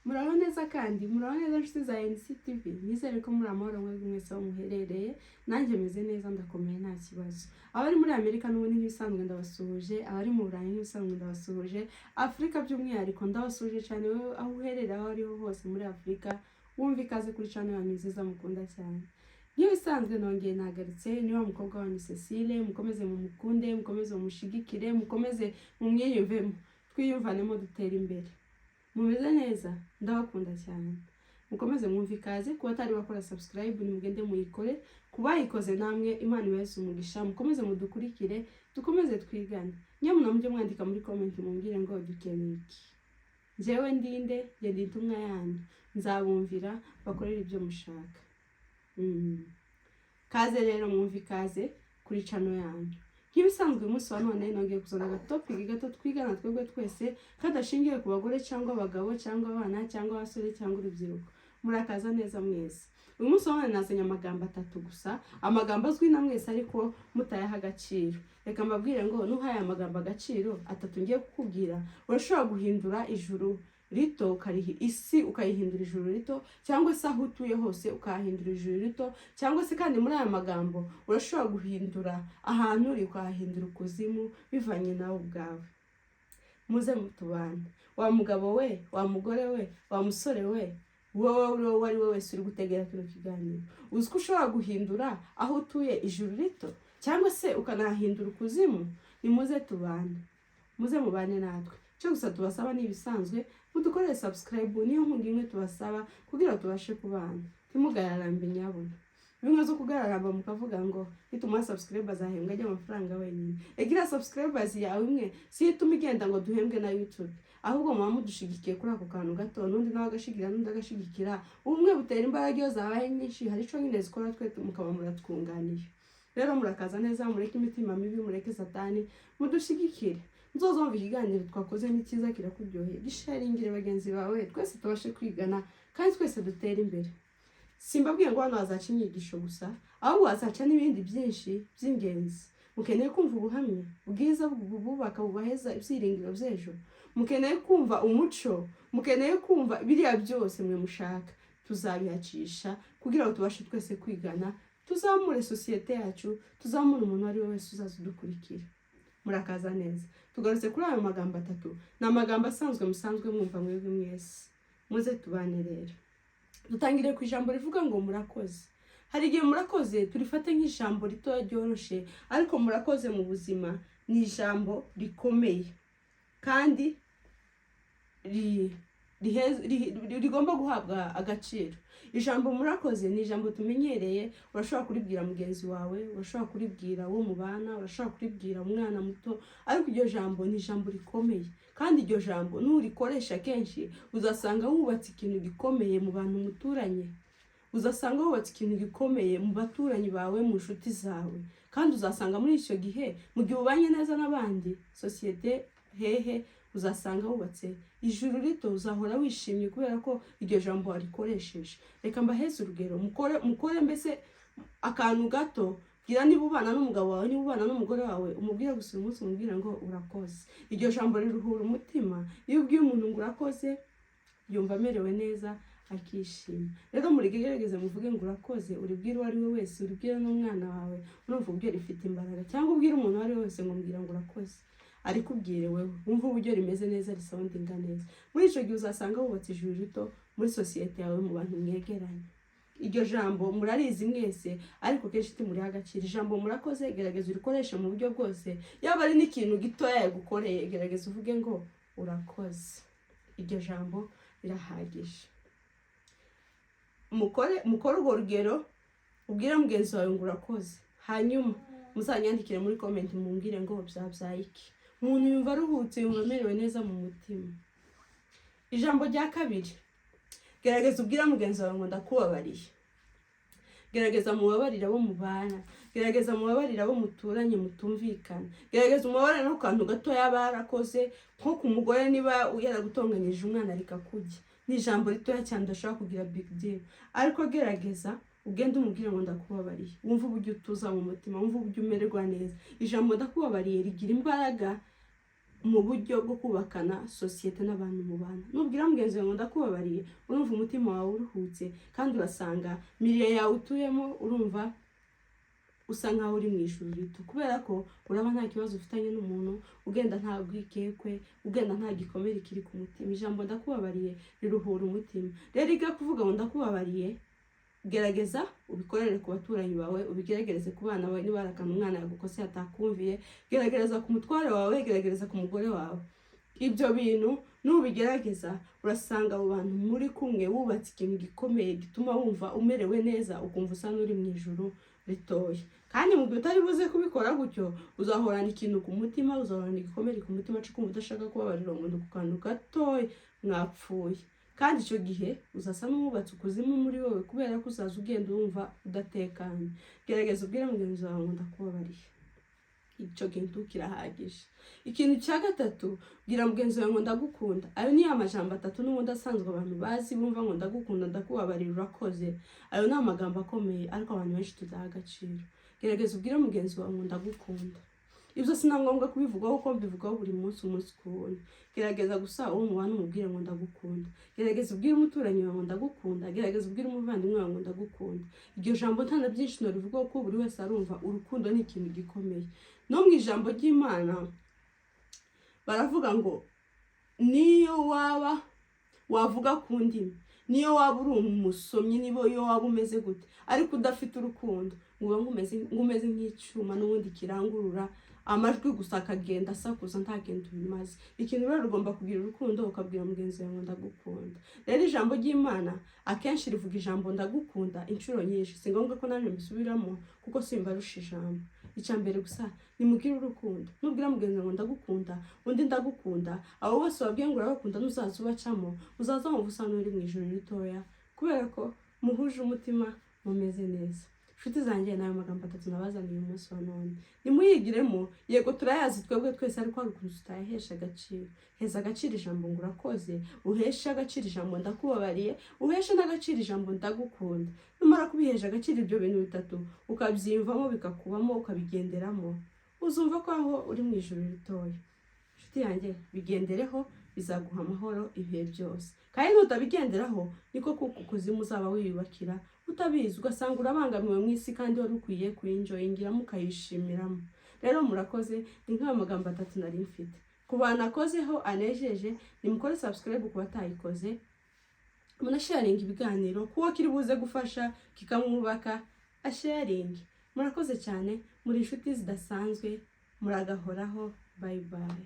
Muraho neza kandi muraho neza, nshuti za NCTV. Nizere ko muri amahoro mwebwe mwese aho muherereye. Nanjye meze neza, ndakomeye, nta kibazo. Abari muri Amerika n'ubundi nk'ibisanzwe ndabasuhuje, abari mu Burayi nk'ibisanzwe ndabasuhuje, Afurika by'umwihariko ndabasuhuje cyane. Wowe aho uherereye aho ariho hose muri Afurika, wumva ikaze kuri channel yanyu nziza mukunda cyane. Nk'ibisanzwe nongeye nagarutse, ni wa mukobwa wanyu Cecile. Mukomeze mumukunde, mukomeze mumushigikire, mukomeze mumwiyumvemo, twiyumvanemo, dutere imbere. Mumeze neza, ndabakunda cyane. Mukomeze mwumve ikaze. Ku batari bakora subscribe, nimugende muyikore. Ku bayikoze namwe, Imana ibaheze umugisha. Mukomeze mudukurikire, dukomeze twigane. Nyamuna mujye mwandika muri comment, mumbwire ngo dukeneye iki. Njyewe ndinde, njye ndi intumwa yanyu, nzabumvira bakorere ibyo mushaka. Kaze rero, mwumve ikaze kuri channel yanyu. Nk'ibisanzwe, uyu munsi wa none nongeye kuzana agatopic gato twigana twebwe twese, kadashingiye ku bagore cyangwa abagabo cyangwa abana cyangwa abasore cyangwa urubyiruko. Murakaza neza mwese. Uyu munsi wa none nazanye amagambo atatu gusa, amagambo azwi na mwese ariko mutayaha agaciro. Reka mbabwire ngo nuhaye amagambo agaciro atatu ngiye kukubwira, urashobora guhindura ijuru rito, ukariha isi ukayihindura ijuru rito, cyangwa se aho utuye hose ukahahindura ijuru rito, cyangwa se kandi muri aya magambo urashobora guhindura ahantu uri ukahahindura ukuzimu, bivanye nawe ubwawe. Muze mutubane. Wa mugabo we, wa mugore we, wa musore we, wowe uwo ari we wese uri gutegera kino kiganiro, uzi ko ushobora guhindura aho utuye ijuru rito cyangwa se ukanahindura ukuzimu? Nimuze tubane, muze mubane natwe. Icyo gusa tubasaba ni ibisanzwe, mudukorere subscribe, niyo nkunga imwe tubasaba kugira ngo tubashe kubana. Ntimugararambe nyabuna, bimwe zo kugararamba mukavuga ngo nitumuha subscribe azahembwa ajya amafaranga wenyine. Egira subscribers yawe imwe si ituma igenda ngo duhembwe na YouTube, ahubwo muba mudushigikiye kuri ako kantu gato, n'undi nawe agashigikira, n'undi agashigikira. Ubumwe butera imbaraga. Iyo zabaye nyinshi hari ico nyine zikora, twe mukaba muratwunganiye. Rero murakaza neza, mureke imitima mibi, mureke Satani, mudushigikire. Nzozumva ikiganiro twakoze ni cyiza, kirakuryoheye, gisharingire bagenzi bawe, twese tubashe kwigana kandi twese dutere imbere. Simbabwiye ngo hano hazaca inyigisho gusa, ahubwo hazaca n'ibindi byinshi by'ingenzi. Mukeneye kumva ubuhamya bwiza bububaka, bubaheza ibyiringiro by'ejo. Mukeneye kumva umuco, mukeneye kumva biriya byose mwe mushaka, tuzabihacisha kugira ngo tubashe twese kwigana, tuzamure sosiyete yacu, tuzamure umuntu uwo ari we wese uzaza udukurikira. Murakaza neza. Tugarutse kuri ayo magambo atatu, ni amagambo asanzwe musanzwe mwumva mwebwe mwese. Muze tubane rero. Dutangire ku ijambo rivuga ngo murakoze. Hari igihe murakoze turifate nk'ijambo ritoya ryoroshe, ariko murakoze mu buzima ni ijambo rikomeye kandi rigomba guhabwa agaciro. Ijambo murakoze ni ijambo tumenyereye. Urashobora kuribwira mugenzi wawe, urashobora kuribwira uwo mubana, urashobora kuribwira umwana muto, ariko iryo jambo ni ijambo rikomeye. Kandi iryo jambo nurikoresha kenshi, uzasanga wubatse ikintu gikomeye mu bantu muturanye, uzasanga wubatse ikintu gikomeye mu baturanyi bawe, mu nshuti zawe. Kandi uzasanga muri icyo gihe, mu gihe ubanye neza n'abandi, sosiyete hehe, uzasanga wubatse ijuru rito. Uzahora wishimye kubera ko iryo jambo warikoresheje. Reka mbaheze urugero. Mukore mbese akantu gato. Bwira, niba ubana n'umugabo wawe, niba ubana n'umugore wawe, umubwire gusa uyu munsi, umubwire ngo urakoze. Iryo jambo riruhura umutima. Iyo ubwiye umuntu ngo urakoze, yumva amerewe neza, akishima. Rero murigerageze, muvuge ngo urakoze, uribwire uwo ari we wese, uribwire n'umwana wawe, urumva uburyo rifite imbaraga. Cyangwa ubwire umuntu uwo ari we wese ngo mbwira ngo urakoze, arikubwire wewe, wumve uburyo rimeze neza, risoundinga neza. Muri icyo gihe uzasanga wubatse ijuru rito muri sosiyete yawe, mu bantu mwegeranye. Iryo jambo murarizi mwese, ariko kenshi timuriha agaciro. Ijambo murakoze, gerageza urikoreshe mu buryo bwose. Yaba ari n'ikintu gitoya yagukoreye, gerageza uvuge ngo urakoze. Iryo jambo rirahagije. Mukore urwo rugero, ubwire mugenzi wawe ngo urakoze, hanyuma muzanyandikire muri comment, mumbwire ngo byabyaye iki. Umuntu yumva aruhutse, yumva amerewe neza mu mutima. Ijambo rya kabiri, gerageza ubwire mugenzi wawe ngo ndakubabariye. Gerageza mubabarire abo mubana, gerageza mubabarire abo muturanye mutumvikana, gerageza umubabarire no ku kantu gato yaba yarakoze, nko ku mugore niba yaragutonganyije umwana rikakujya. Ni ijambo ritoya cyane udashobora kugira big deal, ariko gerageza ugende umubwire ngo ndakubabariye, wumve uburyo utuza mu mutima, wumve uburyo umererwa neza. Ijambo ndakubabariye rigira imbaraga. Mu buryo bwo kubakana sosiyete n'abantu mubana, nubwira mugenzi wawe ngo "Ndakubabariye," urumva umutima wawe uruhutse, kandi urasanga milieu yawe utuyemo, urumva usa nkaho uri mu ijuru rito, kubera ko uraba nta kibazo ufitanye n'umuntu, ugenda nta rwikekwe, ugenda nta gikomere kiri ku mutima. Ijambo "Ndakubabariye" riruhura umutima. Rero iga kuvuga ngo "Ndakubabariye." Gerageza ubikorere ku baturanyi bawe, ubigeragereze ku bana bawe. Niba hari akantu umwana yagukoseye atakumviye, gerageza ku mutware wawe, gerageza ku mugore wawe. Ibyo bintu nubigerageza, urasanga abo bantu muri kumwe wubatse ikintu gikomeye gituma wumva umerewe neza, ukumva usa n'uri mu ijuru ritoya. Kandi mu gihe utari buze kubikora gutyo, uzahorana ikintu ku mutima, uzahorana igikomere ku mutima cyo kumva udashaka kubabarira umuntu ku kantu gatoya mwapfuye. Kandi icyo gihe uzasa n'uwubatse ukuzimu muri wowe, kubera ko uzaza ugenda wumva udatekanye. Gerageza ubwire mugenzi wawe ngo "Ndakubabariye." Icyo kintu kirahagije. Ikintu cya gatatu, bwira mugenzi wawe ngo "Ndagukunda." Ayo ni amajambo atatu n'ubundi asanzwe abantu bazi, bumva ngo "Ndagukunda," "Ndakubabarira," "Urakoze." Ayo ni amagambo akomeye, ariko abantu benshi tudaha agaciro. Gerageza ubwire mugenzi wawe ngo "Ndagukunda." Ibyo si na ngombwa kubivugaho kuko mbivugaho buri munsi, umunsi ku wundi. Gerageza gusa uwo mubana umubwire ngo "Ndagukunda." Gerageza ubwire umuturanyi wawe ngo "Ndagukunda." Gerageza ubwire umuvandimwe wawe ngo "Ndagukunda." Iryo jambo nta na byinshi norivugaho kuko buri wese arumva urukundo ni ikintu gikomeye. No mu ijambo ry'Imana baravuga ngo niyo waba wavuga ku ndimi, niyo waba uri umusomyi, niba iyo waba umeze gute, ariko udafite urukundo, ngo uba ngumeze nk'icyuma n'ubundi kirangurura amajwi gusa, akagenda asakuza, nta kintu bimaze. Ikintu rero ugomba kugira urukundo, ukabwira mugenzi wawe ngo "Ndagukunda." Rero ijambo ry'Imana akenshi rivuga ijambo "Ndagukunda" inshuro nyinshi. Si ngombwa ko nanjye mbisubiramo kuko simbarusha ijambo. Icya mbere gusa, nimubwire urukundo. Nubwira mugenzi wawe ngo "Ndagukunda," undi "Ndagukunda," abo bose wabwiye ngo urabakunda, nuzaza ubacamo, uzaza wumva usa n'uri mu ijuru ritoya, kubera ko muhuje umutima, mumeze neza. Inshuti zanjye, ni ayo magambo atatu nabazaniye umunsi wa none. Nimuyigiremo. Yego, turayazi twebwe twese, ariko hari ukuntu tutayahesha agaciro. Heza agaciro ijambo ngo "Urakoze," uheshe agaciro ijambo "Ndakubabariye," uheshe n'agaciro ijambo "Ndagukunda." Numara kubihesha agaciro ibyo bintu bitatu, ukabyiyumvamo, bikakubamo, ukabigenderamo, uzumva ko aho uri mu ijuru ritoya. Inshuti yanjye, bigendereho, bizaguha amahoro ibihe byose. Kandi nutabigenderaho, niko kuko ukuzimu uzaba wiyubakira utabizi, ugasanga urabangamiwe mu isi kandi wari ukwiye kuyinjoyingiramo, ukayishimiramo. Rero murakoze. Ni nk'ayo magambo atatu nari mfite. Ku bantu akozeho anejeje, nimukore subscribe ku batayikoze, munasharinga ibiganiro kuko kiri buze gufasha kikamwubaka, asharinge. Murakoze cyane, muri inshuti zidasanzwe, muragahoraho. Bye bye.